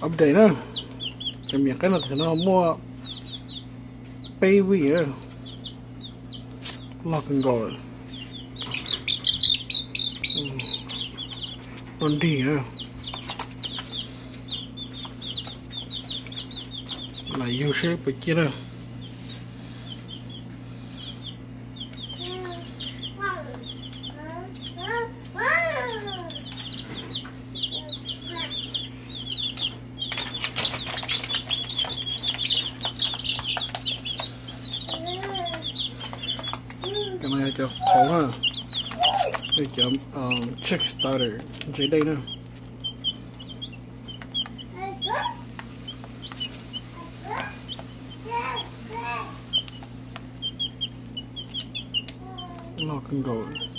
Update na, cov miam qab no tam sim no muaj peb vij na, loj kawg nkaus, loj nrig na, lam yug seb puas ciaj na. Cov no yog cov qhauv na, cov chick starter ntse dej na. Loj kawg nkaus.